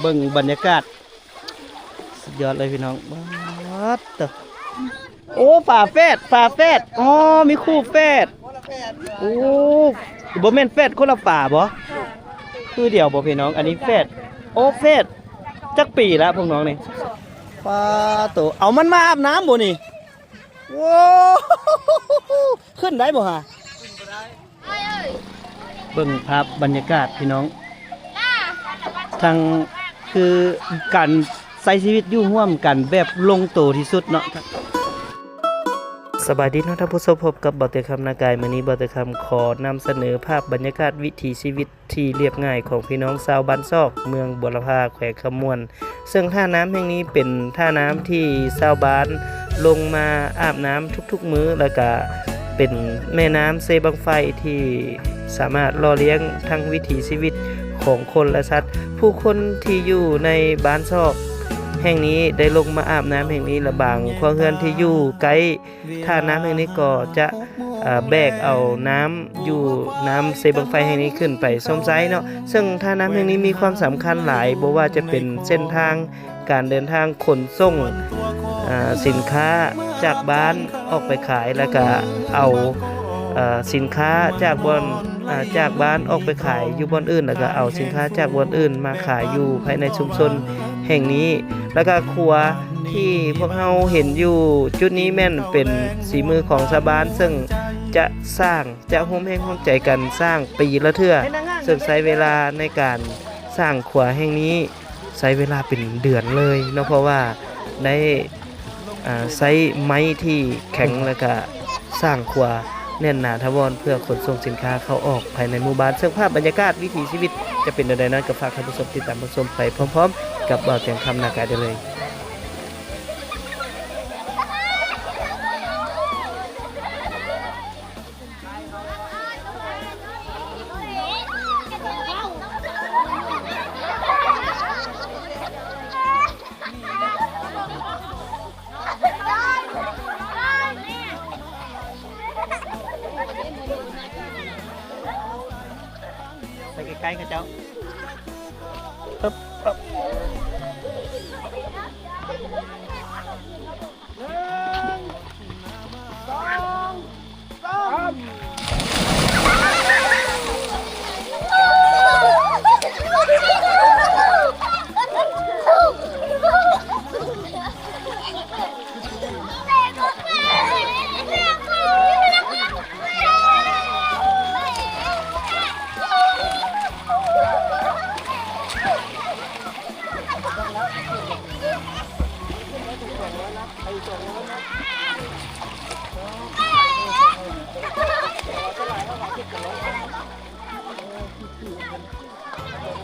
ເບິ່ງບັນຍາກາດ ສຸດຍອດເລີຍພີ່ນ້ອງ. ປາດໂຕ ໂອ້ ຝາແຝດ ຝາແຝດ ອໍ ມີຄູ່ແຝດ. ໂອ້ ບໍ່ແມ່ນແຝດຄົນລະຝາບໍ? ຄືດຽວບໍພີ່ນ້ອງ? ອັນນີ້ແຝດ ໂອ້ ແຝດ. ຈັກປີລະພວກນ້ອງນີ້? ປາດໂຕ ເອົາມັນມາອາບນ້ຳບໍນີ້? ໂອ້ ຂຶ້ນໄດ້ບໍ່ຫາ? ເບິ່ງພາບບັນຍາກາດພີ່ນ້ອງ ທັງຄືການໃຊ້ຊີວິດຢູ່ຮ່ວມກັນແບບລົງໂຕທີ່ສຸດເນາະ. ສະບາຍດີເນາະທ່ານຜູ້ຊົມ, ພົບກັບບ່າວເຕີຄຳນາກາຍ. ມື້ນີ້ບ່າວເຕີຄຳຂໍນຳສະເໜີພາບບັນຍາກາດວິຖີຊີວິດ ທີ່ລຽບງ່າຍຂອງພີ່ນ້ອງຊາວບ້ານຊອກ ເມືອງບົວລະພາ ແຂວງຄຳມ່ວນ. ເຊິ່ງທ່ານ້ຳແຫ່ງນີ້ເປັນທ່ານ້ຳທີ່ຊາວບ້ານລົງມາອາບນ້ຳທຸກໆມື້ ແລ້ວກະເປັນແມ່ນ້ຳເຊບັ້ງໄຟທີ່ສາມາດຫຼໍ່ລ້ຽງທັງວິຖີຊີວິດຂອງຄົນ ແລະ ສັດ. ຜູ້ຄົນທີ່ຢູ່ໃນບ້ານຊອກແຫ່ງນີ້ໄດ້ລົງມາອາບນ້ຳແຫ່ງນີ້ ແລະ ບາງຄົວເຮືອນທີ່ຢູ່ໃກ້ ທ່ານ້ຳແຫ່ງນີ້ກໍຈະ ເອີ ແບກເອົານ້ຳຢູ່ນ້ຳເຊບັ້ງໄຟແຫ່ງນີ້ຂຶ້ນໄປຊົມໃຊ້ເນາະ. ເຊິ່ງທ່ານ້ຳແຫ່ງນີ້ມີຄວາມສຳຄັນຫຼາຍ, ບໍ່ວ່າຈະເປັນເສັ້ນທາງການເດີນທາງຂົນສົ່ງ ເອີ ສິນຄ້າຈາກບ້ານອອກໄປຂາຍ ແລ້ວກະເອົາ ເອີ ສິນຄ້າຈາກບ່ອນ ເອີ ຈາກບ້ານອອກໄປຂາຍຢູ່ບ່ອນອື່ນ ແລ້ວກະເອົາສິນຄ້າຈາກບ່ອນອື່ນມາຂາຍຢູ່ພາຍໃນຊຸມຊົນແຫ່ງນີ້. ແລ້ວກະຄົວ ທີ່ພວກເຮົາເຫັນຢູ່ຈຸດນີ້ແມ່ນເປັນສີມືຂອງຊາວບ້ານ ເຊິ່ງຈະສ້າງ ຈະຮ່ວມແຮງຮ່ວມໃຈກັນສ້າງປີລະເທື່ອ, ເຊິ່ງໃຊ້ເວລາໃນການສ້າງຂົວແຫ່ງນີ້ ໃຊ້ເວລາເປັນເດືອນເລີຍເນາະ, ເພາະວ່າໄດ້ ອາ ໃຊ້ໄມ້ທີ່ແຂງ ແລ້ວກະສ້າງຂົວແໜ້ນໜາຖາວອນ ເພື່ອຂົນສົ່ງສິນຄ້າເຂົ້າອອກພາຍໃນໝູ່ບ້ານ. ເຊິ່ງພາບບັນຍາກາດວິຖີຊີວິດຈະເປັນແນວໃດນັ້ນ ກໍຝາກທ່ານຜູ້ຊົມຕິດຕາມຮັບຊົມໄປພ້ອມໆກັບບ່າວແຕງຄຳນາກາຍໄດ້ເລີຍ.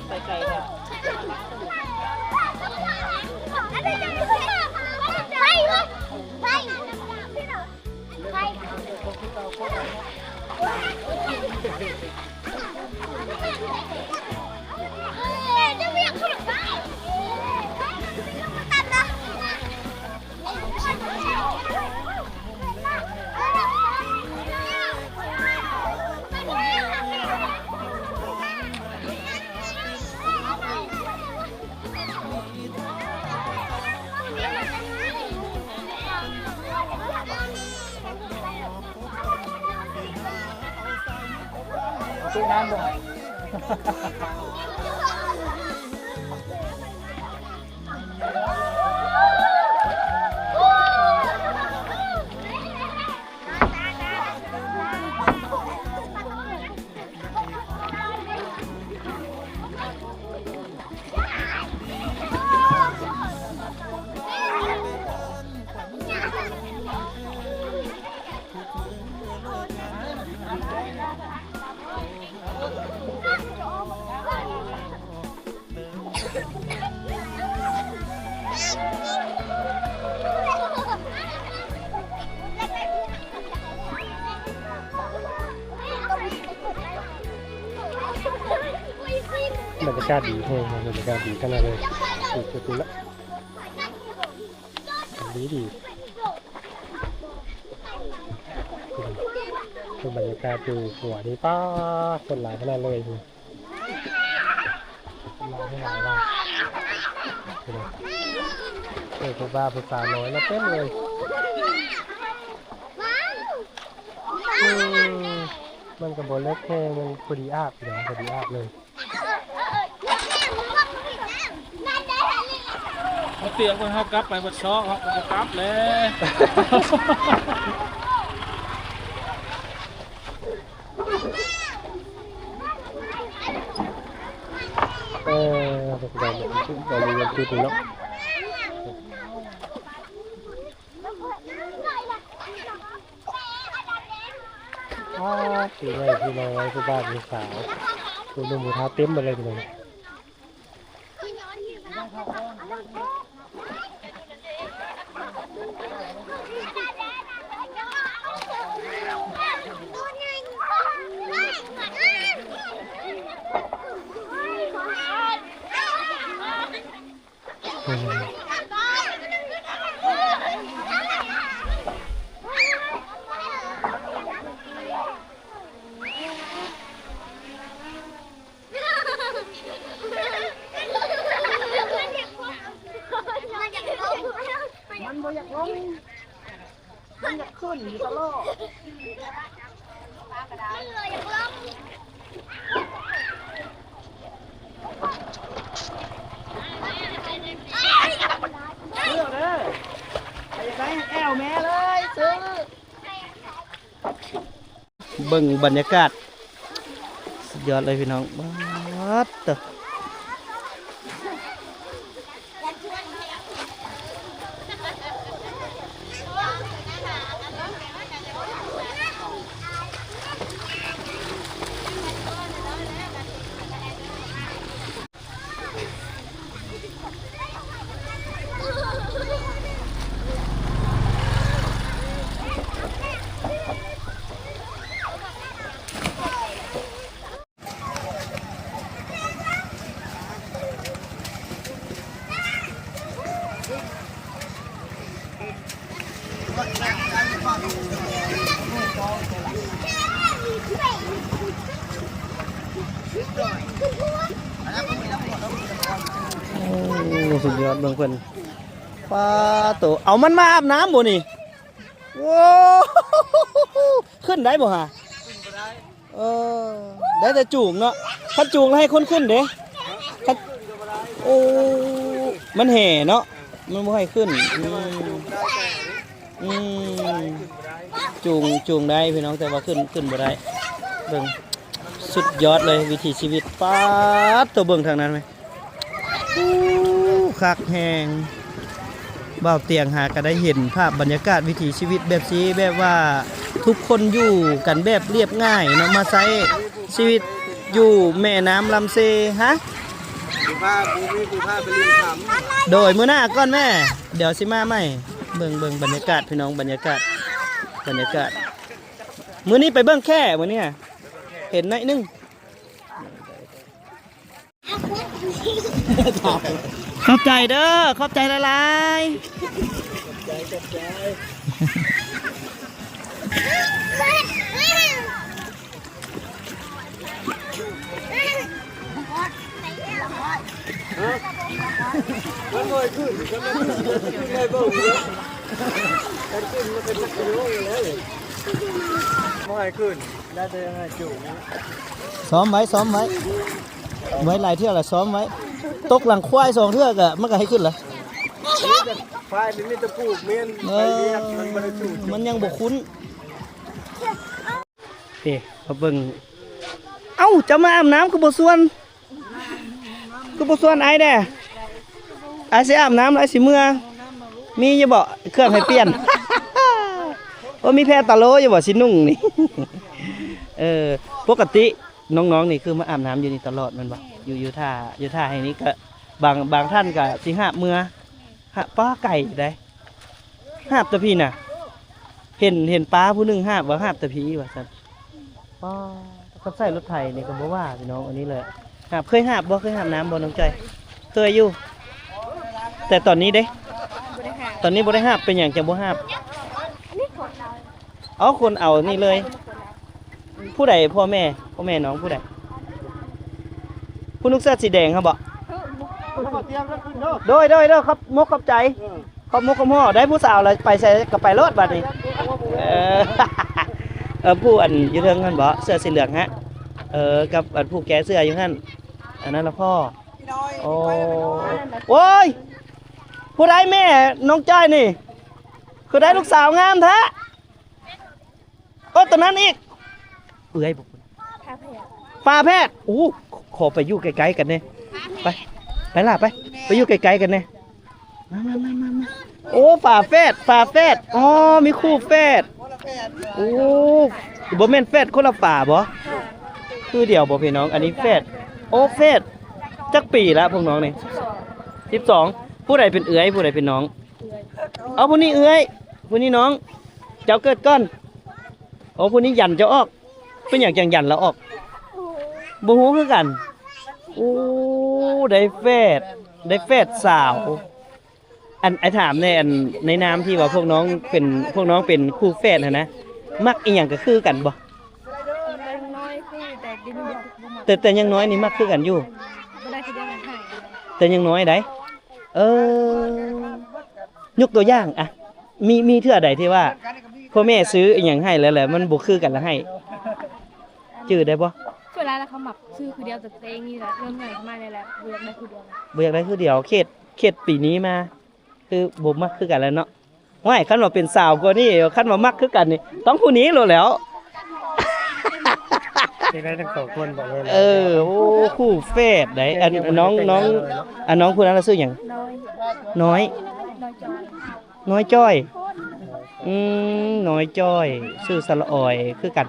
ໄປໃກ້ໆ ເຂົາເຈົ້າ. ບັນຍາກາດດີແຮງ ບັນຍາກາດດີຂະໜາດເລີຍ. ນີ້ ຈຸດນີ້ລະ ດີ ດີ. ເບິ່ງບັນຍາກາດຢູ່ຂົວນີ້ ປ້າ ຄົນຫຼາຍຂະໜາດເລີຍ. ຄົນຫຼາຍ ຄົນຫຼາຍ ຫຼາຍ. ເອີ ຜູ້ບ່າວຜູ້ສາວນ້ອຍມາເຕັມເລີຍ. ອືມ ມັນກໍບໍ່ເລິກແຮງ ມັນພໍດີອາບ ພໍດີອາບເລີຍ. ເອົາຕຽກໄວ້ ເຮົາກັບໄປບັດຊອກ ເຮົາກໍບໍ່ກັບແຫຼະ. ເອີ ໄປເບິ່ງຈຸດນີ້ເນາະ. ອ້າ ຜູ້ໃຫຍ່ຜູ້ນ້ອຍ ຜູ້ບ່າວຜູ້ສາວ ຜູ້ໜຸ່ມຜູ້ເຖົ້າ ເຕັມໝົດເລີຍພີ່ນ້ອງ. ມັນບໍ່ຢາກລົງ ມັນຢາກຂຶ້ນຢູ່ຕະຫຼອດ. ມັນເລີຍຢາກລົງ. ເລືອກເດີ ໃຜຢາກໄດ້ແອວແມ່ເລີຍ ຊື້. ເບິ່ງບັນຍາກາດ ສຸດຍອດເລີຍພີ່ນ້ອງ. ປາດໂທ້. ໂອ້ ສຸດຍອດ ເບິ່ງເພິ່ນ. ປາໂຕ ເອົາມັນມາອາບນ້ຳບໍ່ນີ້? ໂອ້ ຂຶ້ນໄດ້ບໍ່ຫາ? ເອີ ໄດ້ແຕ່ຈູງເນາະ ຄັນຈູງແລ້ວໃຫ້ຄົນຂຶ້ນເດ້ ຄັນ ໂອ້ ມັນແຫ່ເນາະ ມັນບໍ່ໃຫ້ຂຶ້ນ. ອືມ ອືມ ຈູງ ຈູງໄດ້ພີ່ນ້ອງ ແຕ່ວ່າຂຶ້ນ ຂຶ້ນບໍ່ໄດ້. ເບິ່ງ ສຸດຍອດເລີຍ ວິຖີຊີວິດ. ປາດໂຕ ເບິ່ງທາງນັ້ນແມ. ໂອ້ ຄັກແຮງ. ບ່າວຕຽງຫາກະໄດ້ເຫັນພາບບັນຍາກາດວິຖີຊີວິດແບບຊີ້ ແບບວ່າທຸກຄົນຢູ່ກັນແບບລຽບງ່າຍເນາະ ມາໃຊ້ຊີວິດຢູ່ແມ່ນ້ຳລຳເຊ. ຮະ? ຜູ້ພາ ຜູ້ມີຜູ້ພາໄປຫຼິ້ນນ້ຳ. ໂດຍ ມື້ໜ້າກ່ອນແມ່ ດຽວຊິມາໃໝ່. ເບິ່ງ ເບິ່ງບັນຍາກາດພີ່ນ້ອງ ບັນຍາກາດ ບັນຍາກາດ. ມື້ນີ້ໄປເບິ່ງແຂ້ ມື້ນີ້ຫະ ເຫັນໜ້ອຍໜຶ່ງ. ຂອບໃຈເດີ ຂອບໃຈຫຼາຍໆ. ມັນບໍ່ໃຫ້ຂຶ້ນ ຄັນມັນຂຶ້ນ ມັນຂຶ້ນໄດ້ບໍ່? ຄັນຂຶ້ນມັນກໍຈັກກິໂລຢູ່ແລ້ວ. ບໍ່ໃຫ້ຂຶ້ນ ໄດ້ແຕ່ໃຫ້ຈູງ. ຊ້ອມໄວ້ ຊ້ອມໄວ້ ໄວ້ຫຼາຍເທື່ອລະຊ້ອມໄວ້. ຕົກຫຼັງຄວາຍສອງເທື່ອກະ ມັນກະໃຫ້ຂຶ້ນລະ. ຄວາຍມັນມີແຕ່ຜູກເມັນ ເອີ ໄປວຽກ ມັນບໍ່ໄດ້ຈູງ. ມັນຍັງບໍ່ຄຸ້ນ. ນີ້ ມາເບິ່ງ. ເອົ້າ ເຈົ້າມາອາບນ້ຳຄືບໍ່ຊວນ? ຄືບໍ່ຊວນອ້າຍແດ່? ອ້າຍຊິອາບນ້ຳ ອ້າຍຊິເມືອ. ມີຢູ່ບໍ່ເຄື່ອງໃຫ້ປ່ຽນ? ໂອ້ ມີແພຕາໂລຢູ່ບໍ່ຊິນຸ່ງນີ້? ເອີ ປົກກະຕິນ້ອງໆນີ້ຄືມາອາບນ້ຳຢູ່ນີ້ຕະຫຼອດແມ່ນບໍ່? ຢູ່ ຢູ່ທ່າ ຢູ່ທ່າແຫ່ງນີ້ກະ ບາງ ບາງທ່ານກະຊິຫາບເມືອ. ຫາບ ປ້າ ໄກເດ້ ຫາບແຕ່ພີ້ນະ. ເຫັນ ເຫັນປ້າຜູ້ໜຶ່ງຫາບວ່າ ຫາບແຕ່ພີ້ວ່າຊັ້ນ. ປ້າ ຄັນໃຊ້ລົດໄຖນີ້ກໍບໍ່ວ່າພີ່ນ້ອງ. ອັນນີ້ແຫຼະ ຫາບ ເຄີຍຫາບບໍ່? ເຄີຍຫາບນ້ຳບໍ່ນ້ອງຈ້ອຍ? ເຄີຍຢູ່. ແຕ່ຕອນນີ້ເດ້? ບໍ່ໄດ້ຫາບ. ຕອນນີ້ບໍ່ໄດ້ຫາບ. ເປັນຫຍັງຈັ່ງບໍ່ຫາບ? ອັນນີ້ຄົນເອົາ. ເອົາ ຄົນເອົານີ້ເລີຍ. ຜູ້ໃດ ພໍ່ແມ່ ພໍ່ແມ່ນ້ອງຜູ້ໃດ? ຜູ້ນຸ່ງເສື້ອສີແດງຫັ້ນບໍ? ໂດຍ ໂດຍ ໂດຍ ຂອບມົກຂອບໃຈ ເອີ ຂອບມົກຂອບຮອ ໄດ້ຜູ້ສາວລະໄປໃສກໍໄປໂລດບັດນີ້ ເອີ ເອີ ຜູ້ອັນຢູ່ເທິງຫັ້ນບໍ ເສື້ອສີເຫຼືອງຫັ້ນ ເອີ ກັບອັນຜູ້ແກະເສື້ອຢູ່ຫັ້ນ ອັນນັ້ນລະພໍ່ ໂອ້ ໂອ້ຍ ຜູ້ໃດແມ່ນ້ອງຈ້ອຍນີ້ ຄືໄດ້ລູກສາວງາມແທ້? ໂອ້ ຕົວນັ້ນອີກ ເອື້ອຍບໍ່ ຝາແຝດ ໂອ້ ຂໍໄປຢູ່ໃກ້ໆກັນແດ່ ໄປ ໄປຫຼ້າ ໄປ ໄປຢູ່ໃກ້ໆກັນແດ່ ມາໆໆໆ ໂອ້ ຝາແຝດ ຝາແຝດ ອໍ ມີຄູ່ແຝດ ໂອ້ ບໍ່ແມ່ນແຝດຄົນລະຝາບໍ? ຄືດຽວບໍພີ່ນ້ອງ? ອັນນີ້ແຝດ ໂອ້ ແຝດ ຈັກປີລະພວກນ້ອງນີ້? ສິບສອງ ຜູ້ໃດເປັນເອື້ອຍ ຜູ້ໃດເປັນນ້ອງ? ເອົາ ຜູ້ນີ້ເອື້ອຍ ຜູ້ນີ້ນ້ອງ ເຈົ້າເກີດກ່ອນ ໂອ້ ຜູ້ນີ້ຢັນເຈົ້າອອກ ເປັນຫຍັງຈັ່ງຢັນລາວອອກ? ບໍ່ຮູ້ຄືກັນ ໂອ້ ໄດ້ແຝດ ໄດ້ແຝດສາວ ອັນ ອ້າຍຖາມແດ່ ອັນ ໃນນາມທີ່ວ່າພວກນ້ອງເປັນ ພວກນ້ອງເປັນຄູ່ແຝດຫັ້ນນະ ມັກອີ່ຫຍັງກໍຄືກັນບໍ່? ແຕ່ຍັງນ້ອຍຄື ແຕ່ດຽວນີ້ບໍ່ ບໍ່ມັກ ແຕ່ ແຕ່ຍັງນ້ອຍນີ້ມັກຄືກັນຢູ່ ບໍ່ໄດ້ຄືດຽວກັນໃຫ້ ແຕ່ຍັງນ້ອຍໃດ ເອີ ຍົກຕົວຢ່າງ ອະ ມີ ມີເທື່ອໃດທີ່ວ່າພໍ່ແມ່ຊື້ອີ່ຫຍັງໃຫ້ແລ້ວ ແລ້ວມັນບໍ່ຄືກັນລະໃຫ້ ຈື່ໄດ້ບໍ່? ສ່ວນຫຼາຍແລ້ວເຂົາມັກຊື້ຄືດຽວ ແຕ່ຕົວເອງນີ້ລະເລີ່ມໃຫຍ່ຂຶ້ນມາແລ້ວ ບໍ່ຢາກໄດ້ຄືດຽວ ບໍ່ຢາກໄດ້ຄືດຽວ ເຂດ ເຂດປີນີ້ມາ ຄືບໍ່ມັກຄືກັນແລ້ວເນາະ. ໂອ້ຍ ຄັນວ່າເປັນສາວກວ່ານີ້ ຄັນວ່າມັກຄືກັນນີ້ ຕ້ອງຜູ້ນີ້ໂລດແລ້ວ ຢາກໄດ້ທັງສອງຄົນບໍ? ເອີ ໂອ້ ຄູ່ແຝດໃດ໋ ອັນ ນ້ອງ ນ້ອງ ອັນ ນ້ອງຜູ້ນັ້ນລະຊື່ຫຍັງ? ນ້ອຍ ນ້ອຍ ນ້ອຍຈ້ອຍ ນ້ອຍຈ້ອຍ ອືມ ນ້ອຍຈ້ອຍ ຊື່ສະຫຼະອອຍຄືກັນ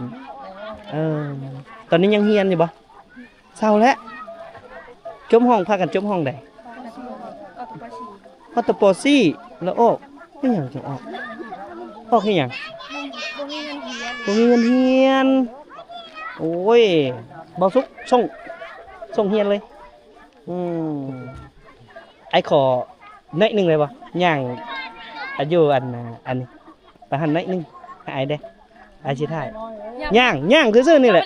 ເອີ ຕອນນີ້ຍັງຮຽນຢູ່ບໍ່? ເຊົາແລ້ວ ຈົບຫ້ອງ ພາກັນຈົບຫ້ອງໃດ? ຮອດແຕ່ ປ.ສີ່ ແລ້ວອອກ ເປັນຫຍັງຈຶ່ງອອກ? ອອກເຮັດຫຍັງ? ບໍ່ມີເງິນຮຽນ ບໍ່ມີເງິນຮຽນ ໂອ້ຍ ບໍ່ສຸກ ສົ່ງ ສົ່ງຮຽນເລີຍ ອືມ ອ້າຍຂໍໜ້ອຍໜຶ່ງໄດ້ບໍ່? ຍ່າງ ອາ ຢູ່ອັນ ອັນນີ້ ໄປຫັ້ນໜ້ອຍໜຶ່ງ ໃຫ້ອ້າຍແດ່ ອ້າຍຊິຖ່າຍ ຍ່າງ ຍ່າງຊື່ໆນີ້ແຫຼະ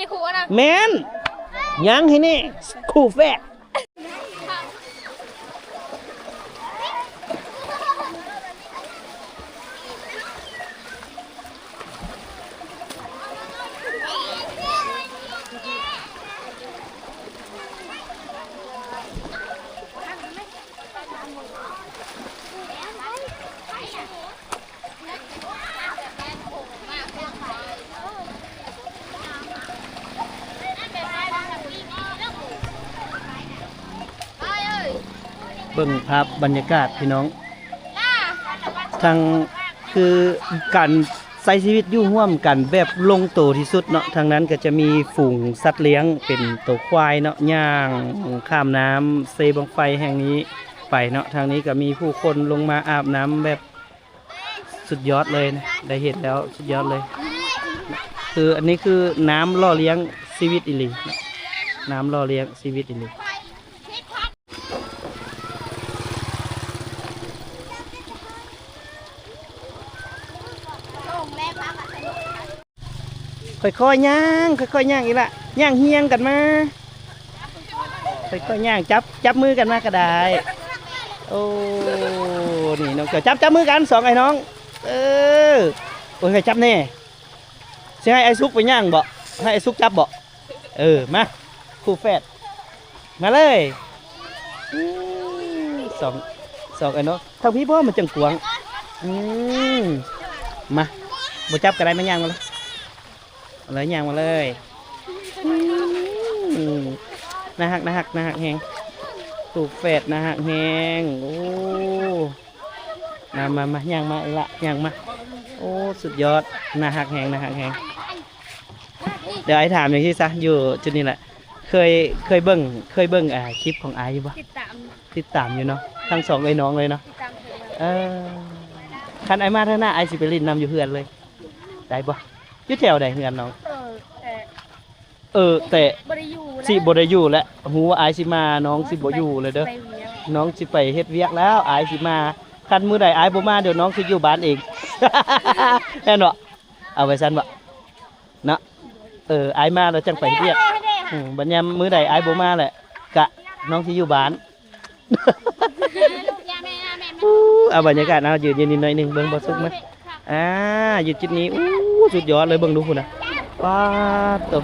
ແມ່ນ ຍ່າງໃຫ້ແດ່ ຄູ່ແຝດ ເບິ່ງພາບບັນຍາກາດພີ່ນ້ອງ ທັງ ຄືການໃຊ້ຊີວິດຢູ່ຮ່ວມກັນແບບລົງໂຕທີ່ສຸດເນາະ ທາງນັ້ນກໍຈະມີຝູງສັດລ້ຽງເປັນໂຕຄວາຍເນາະ ຍ່າງຂ້າມນ້ຳເຊບັ້ງໄຟແຫ່ງນີ້ໄປເນາະ ທາງນີ້ກໍມີຜູ້ຄົນລົງມາອາບນ້ຳແບບ ສຸດຍອດເລີຍນະ ໄດ້ເຫັນແລ້ວສຸດຍອດເລີຍ ຄືອັນນີ້ຄືນ້ຳຫຼໍ່ລ້ຽງຊີວິດອີ່ຫຼີ ນ້ຳຫຼໍ່ລ້ຽງຊີວິດອີ່ຫຼີ ຄ່ອຍໆຍ່າງ ຄ່ອຍໆຍ່າງອີກລະ ຍ່າງຮຽງກັນມາ ຄ່ອຍໆຍ່າງ ຈັບ ຈັບມືກັນມາກໍໄດ້ ໂອ້ ນີ້ນ້ອງ ຈັບ ຈັບມືກັນ ສອງອ້າຍນ້ອງ ເອີ ໂອ້ຍ ໃຫ້ຈັບແດ່ ຊິໃຫ້ອ້າຍສຸກໄປຍ່າງບໍ? ໃຫ້ອ້າຍສຸກຈັບບໍ? ເອີ ມາ ຄູ່ແຝດ ມາເລີຍ ອືມ ສອງ ສອງອ້າຍນ້ອງ ທາງພີ້ບໍ ມັນຈັ່ງກວ້າງ ອືມ ມາ ບໍ່ຈັບກໍໄດ້ ມາຍ່າງມາເລີຍ ເອົາເລີຍ ຍ່າງມາເລີຍ ອືມ ໜ້າຮັກ ໜ້າຮັກ ໜ້າຮັກແຮງ ຄູ່ແຝດໜ້າຮັກແຮງ ໂອ້ ມາ ມາ ມາ ຍ່າງມາອີ່ຫຼະ ຍ່າງມາ ໂອ້ ສຸດຍອດ ໜ້າຮັກແຮງ ໜ້າຮັກແຮງ ດຽວອ້າຍຖາມຈັ່ງຊີ້ຊະ ຢູ່ຈຸດນີ້ແຫຼະ ເຄີຍ ເຄີຍເບິ່ງ ເຄີຍເບິ່ງ ອ່າ ຄລິບຂອງອ້າຍຢູ່ບໍ່? ຕິດຕາມ ຕິດຕາມຢູ່ເນາະ ທັງສອງເອື້ອຍນ້ອງເລີຍເນາະ ຕິດຕາມເທື່ອ ເອີ ຄັນອ້າຍມາເທື່ອໜ້າ ອ້າຍຊິໄປຫຼິ້ນນຳຢູ່ເຮືອນເລີຍ ໄດ້ບໍ່? ຢູ່ແຖວໃດເຮືອນນ້ອງ? ເອີ ແຕ່ ເອີ ແຕ່ ບໍ່ໄດ້ຢູ່ແລ້ວ ຊິບໍ່ໄດ້ຢູ່ແລ້ວ ຮູ້ວ່າອ້າຍຊິມາ ນ້ອງຊິບໍ່ຢູ່ແລ້ວເດີ ໄປວຽກ ນ້ອງຊິໄປເຮັດວຽກແລ້ວ ອ້າຍຊິມາ ຄັນມື້ໃດອ້າຍບໍ່ມາ ດຽວນ້ອງຊິຢູ່ບ້ານເອງ ແມ່ນບໍ່? ເອົາໄວ້ຊັ້ນບໍ່? ເນາະ ເອີ ອ້າຍມາແລ້ວຈັ່ງໄປເຮັດວຽກ ອືມ ບັດຍາມມື້ໃດອ້າຍບໍ່ມາແຫຼະ ກະນ້ອງຊິຢູ່ບ້ານ ອູ້ ເອົາບັນຍາກາດ ເອົາ ຢືນຢູ່ນີ້ໜ້ອຍໜຶ່ງ ເບິ່ງບໍ່ສຸກມາ ອ່າ ຢູ່ຈຸດນີ້ ອູ້ ສຸດຍອດເລີຍ ເບິ່ງດູພຸ້ນນະ ປາດໂທ້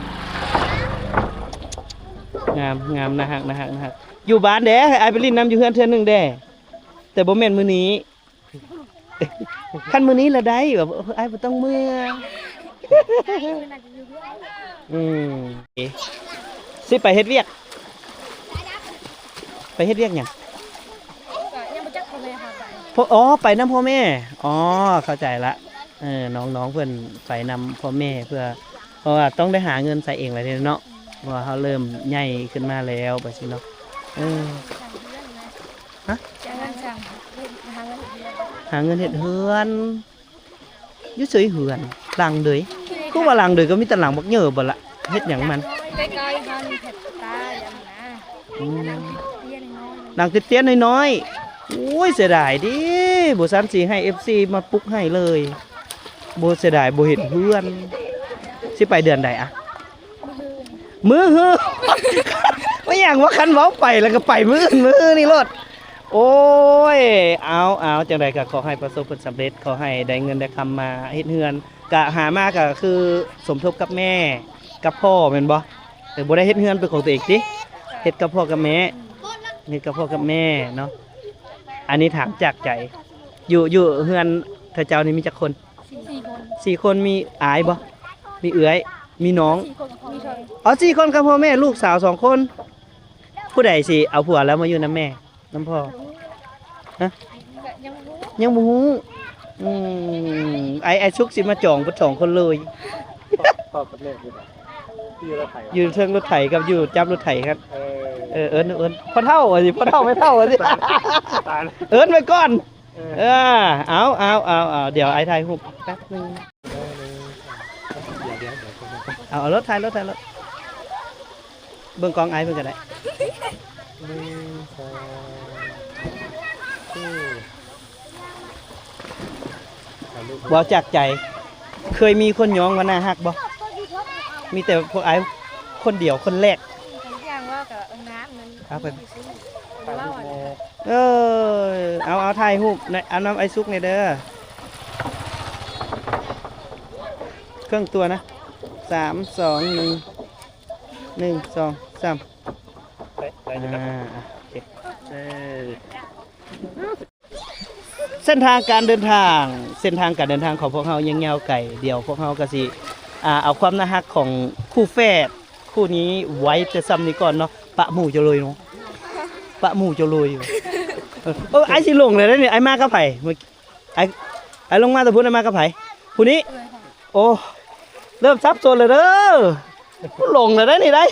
ງາມ ງາມ ໜ້າຮັກ ໜ້າຮັກ ໜ້າຮັກ ຢູ່ບ້ານເດ້ ໃຫ້ອ້າຍໄປຫຼິ້ນນຳຢູ່ເຮືອນເທື່ອໜຶ່ງເດ້ ແຕ່ບໍ່ແມ່ນມື້ນີ້. ຄັນມື້ນີ້ລະໄດ້ ແບບ ເອີ ອ້າຍບໍ່ຕ້ອງເມືອ ອືມ ຊິໄປເຮັດວຽກ ໄປເຮັດວຽກຫຍັງ? ກໍຍັງບໍ່ຈັກພໍ່ແມ່ພາໄປ ພໍ່ ອໍ ໄປນຳພໍ່ແມ່ ອໍ ເຂົ້າໃຈລະ ເອີ ນ້ອງໆ ເພິ່ນໄປນຳພໍ່ແມ່ ເພື່ອ ເພາະວ່າຕ້ອງໄດ້ຫາເງິນໃຊ້ເອງແລ້ວເດເນາະ ເພາະວ່າເຮົາເລີ່ມໃຫຍ່ຂຶ້ນມາແລ້ວ ແບບຊີ້ເນາະ ເອີ. ຮະ? ຫາເງິນສ້າງ ຫາເງິນເຮັດເຮືອນ ຫາເງິນເຮັດເຮືອນ ຢູ່ໃສເຮືອນ? ຫຼັງເດີຍ ຄືວ່າຫຼັງເດີຍ ກໍມີແຕ່ຫຼັງບັກເຫຍີບໍ່ລະ ເຮັດຫຍັງມັນ? ໃກ້ໆ ເຮົານີ້ແຜ່ນຕາຢ່າງນັ້ນນະ ອືມ ຫຼັງຕິດເຕັ້ຍນ້ອຍໆ ຫຼັງຕິດເຕັ້ຍນ້ອຍໆ ໂອ້ຍ ເສຍດາຍເດ້ ບໍ່ຊັ້ນຊິໃຫ້ເອັຟຊີມາປຸກໃຫ້ເລີຍ ບໍ່ ເສຍດາຍບໍ່ເຮັດເຮືອນ ຊິໄປເດືອນໃດອະ? ມື້ຮື ແມ່ນຫຍັງວະ ຄັນເວົ້າໄປແລ້ວກໍໄປມື້ອື່ນ ມື້ຮືນີ້ໂລດ ໂອ້ຍ ເອົາ ເອົາ ຈັ່ງໃດກໍຂໍໃຫ້ປະສົບຜົນສຳເລັດ ຂໍໃຫ້ໄດ້ເງິນໄດ້ຄຳມາເຮັດເຮືອນ ກະຫາມາກໍຄືສົມທົບກັບແມ່ກັບພໍ່ແມ່ນບໍ່? ເອີ ບໍ່ໄດ້ເຮັດເຮືອນເປັນຂອງຕົວເອງຕິ ເຮັດກັບພໍ່ກັບແມ່ ເຮັດກັບພໍ່ກັບແມ່ເນາະ ອັນນີ້ຖາມຈາກໃຈ ຢູ່ ຢູ່ເຮືອນເຂົາເຈົ້ານີ້ມີຈັກຄົນ? ສີ່ຄົນ ສີ່ຄົນ ມີອ້າຍບໍ່? ມີເອື້ອຍ ມີນ້ອງ ອໍ ສີ່ຄົນກັບພໍ່ແມ່ ລູກສາວສອງຄົນ ຜູ້ໃດຊິເອົາຜົວແລ້ວມາຢູ່ນຳແມ່ນຳພໍ່? ຮະ? ຍັງບໍ່ຮູ້ ຍັງບໍ່ຮູ້ ອືມ ອ້າຍ ອ້າຍສຸກຊິມາຈອງເບິດສອງຄົນເລີຍ ພໍ່ ພໍ່ກັບແມ່ຢູ່ໃສ? ຢູ່ລົດໄຖ ຢູ່ເທິງລົດໄຖກັບຢູ່ຈັບລົດໄຖຄັນ ເອີ ເອີ ເອີ້ນ ເອີ້ນ ພໍ່ເຖົ້າວ່າຊິ ພໍ່ເຖົ້າ ແມ່ເຖົ້າວ່າຊິ ຕາຍ ຕາຍ ເອີ້ນໄວ້ກ່ອນ ເອີ ເອີ ເອົາ ເອົາ ເອົາ ເອົາ ດຽວອ້າຍຖ່າຍຮູບແປັບໜຶ່ງ ດຽວ ດຽວ ດຽວ ເອົາ ເອົາລົດ ຖ່າຍລົດ ຖ່າຍລົດ ເບິ່ງກ້ອງອ້າຍເພິ່ນກໍໄດ້ ໜຶ່ງ ສອງ ສາມ ເວົ້າຈາກໃຈ ເຄີຍມີຄົນຍ້ອງວ່າໜ້າຮັກບໍ່? ມີແຕ່ພວກອ້າຍຄົນດຽວ ຄົນແລກ ຢ່າງວ່າກໍເອົານ້ຳນັ້ນ ເອົາໄປ ເອີ ເອົາ ເອົາຖ່າຍຮູບ ເອົານຳອ້າຍສຸກແດ່ເດີ ເຄິ່ງຕົວນະ ສາມ ສອງ ໜຶ່ງ ໜຶ່ງ ສອງ ສາມ ໄດ້ ໄດ້ຢູ່ນະ ອ່າ ໂອເຄ ເອີ ເສັ້ນທາງການເດີນທາງ ເສັ້ນທາງການເດີນທາງຂອງພວກເຮົາຍັງຍາວໄກ ດຽວພວກເຮົາກໍຊິ ອ່າ ເອົາຄວາມໜ້າຮັກຂອງຄູ່ແຝດຄູ່ນີ້ໄວ້ແຕ່ຊ່ຳນີ້ກ່ອນເນາະ ປະໝູ່ເຈົ້າເລີຍເນາະ ປະໝູ່ເຈົ້າເລີຍ ເອີ ອ້າຍຊິຫຼົງແລ້ວເດ້ນີ້ ອ້າຍມາກັບໃຜ? ອ້າຍ ອ້າຍລົງມາແຕ່ພຸ້ນ ອ້າຍມາກັບໃຜ? ຜູ້ນີ້ ໂອ້ ເລີ່ມສັບສົນແລ້ວເດີ ຫຼົງແລ້ວໄດ໋ນີ້ໄດ໋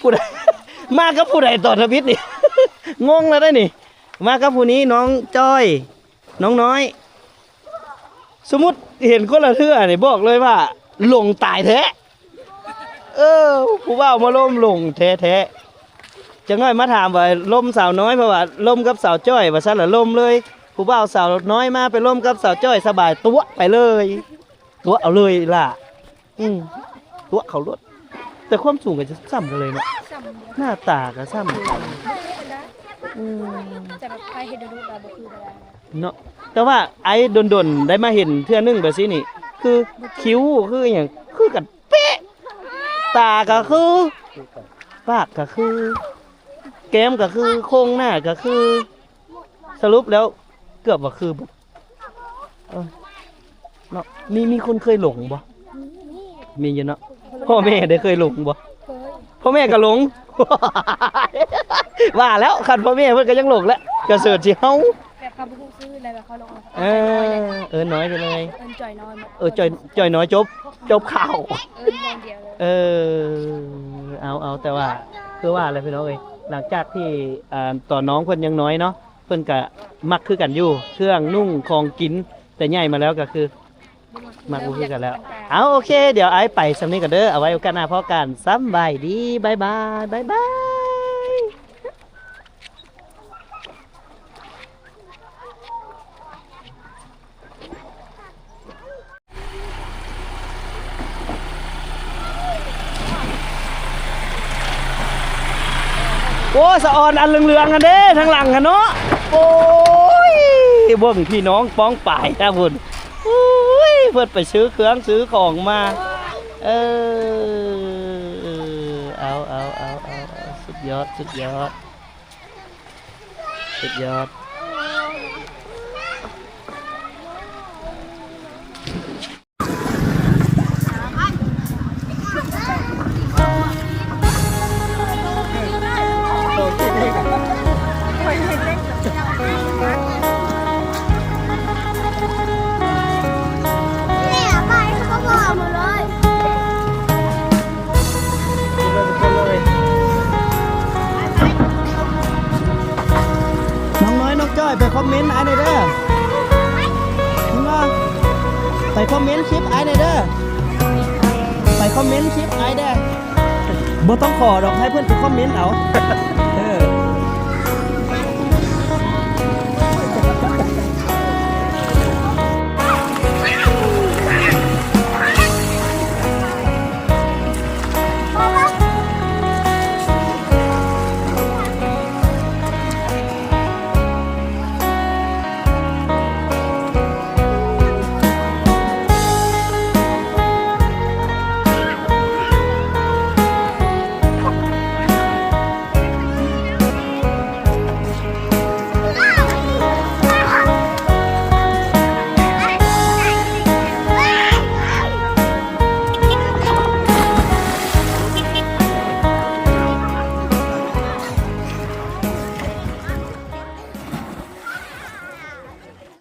ຜູ້ໃດ ມາກັບຜູ້ໃດຕອນທຳອິດນີ້ ງົງແລ້ວໄດ໋ນີ້ ມາກັບຜູ້ນີ້ ນ້ອງຈ້ອຍ ນ້ອງນ້ອຍ ສົມມຸດເຫັນຄົນລະເທື່ອນີ້ ບອກເລີຍວ່າຫຼົງຕາຍແທ້ ເອີ ຜູ້ບ່າວມາລົມຫຼົງແທ້ໆ ຈັກໜ້ອຍມາຖາມວ່າລົມສາວນ້ອຍ ເພາະວ່າລົມກັບສາວຈ້ອຍວ່າຊັ້ນລະ ລົມເລີຍ ຜູ້ບ່າວສາວນ້ອຍມາໄປລົມກັບສາວຈ້ອຍ ສະບາຍຕົວະໄປເລີຍ ຕົວະເອົາເລີຍລະ ອືມ ຕົວະເຂົາໂລດ ແຕ່ຄວາມສູງກໍຈະສ່ຳກັນເລີຍເນາະ ສ່ຳ ໜ້າຕາກໍສ່ຳ ອືມ ແຕ່ແບບໃຜເຮັດດຸໆ ແບບບໍ່ຄືກັນ ເນາະ ແຕ່ວ່າອ້າຍດົນໆ ໄດ້ມາເຫັນເທື່ອໜຶ່ງແບບຊີ້ນີ້ ຄືຄິ້ວ ຄືອີ່ຫຍັງ ຄືກັນເປະ ຕາກໍຄື ປາກກໍຄື ແກ້ມກໍຄື ໂຄງໜ້າກໍຄື ສະຫຼຸບແລ້ວເກືອບວ່າຄືເບິດ ເອີ ເນາະ ມີ ມີຄົນເຄີຍຫຼົງບໍ່? ມີຢູ່ເນາະ ພໍ່ແມ່ໄດ້ເຄີຍຫຼົງບໍ່? ເຄີຍ ພໍ່ແມ່ກໍຫຼົງ ວ່າແລ້ວ ຄັນພໍ່ແມ່ເພິ່ນກໍຍັງຫຼົງແຫຼະ ກະເສີດຊິເຮົາ ແບບເຂົາບໍ່ຮູ້ຊື່ແລ້ວ ແບບເຂົາຫຼົງ ເອີ ເອີ້ນນ້ອຍໄປເລີຍ ເອີ້ນຈ້ອຍນ້ອຍ ເອີ ຈ້ອຍ ຈ້ອຍນ້ອຍ ຈົບ ຈົບຂ່າວ ເອີ້ນຢ່າງດຽວເລີຍ ເອີ ເອົາ ເອົາ ແຕ່ວ່າ ຄືວ່າແຫຼະພີ່ນ້ອງເອີຍ ຫຼັງຈາກທີ່ ອ່າ ຕອນນ້ອງເພິ່ນຍັງນ້ອຍເນາະ ເພິ່ນກະມັກຄືກັນຢູ່ ເຄື່ອງນຸ່ງຂອງກິນ ແຕ່ໃຫຍ່ມາແລ້ວກໍຄື ມັກບໍ່ຄືກັນແລ້ວ ເອົາ ໂອເຄ ດຽວອ້າຍໄປສ່ຳນີ້ກ່ອນເດີ ເອົາໄວ້ໂອກາດໜ້າພໍ້ກັນ ສຳບາຍດີ ບາຍບາຍ ບາຍບາຍ. ໂອ້ ສະອອນອັນເຫຼືອງໆຫັ້ນເດ້ ທາງຫຼັງຫັ້ນເນາະ. ໂອ້ຍ ເບິ່ງພີ່ນ້ອງປ້ອງປາຍທາງພຸ້ນ. ໂອ້ຍ ເພິ່ນໄປຊື້ເຄື່ອງຊື້ຂອງມາ. ເອີ ເອົາ ເອົາ ເອົາ ເອົາ ເອົາ ສຸດຍອດ ສຸດຍອດ ສຸດຍອດ. ນ້ອງນ້ອຍ ນ້ອງຈ້ອຍ ໄປຄອມເມັນອ້າຍແດ່ເດີ. ໄປຄອມເມັນຄລິບອ້າຍແດ່ເດີ. ໄປຄອມເມັນຄລິບອ້າຍແດ່. ບໍ່ຕ້ອງຂໍດອກ ໃຫ້ເພິ່ນໄປຄອມເມັນເອົາ.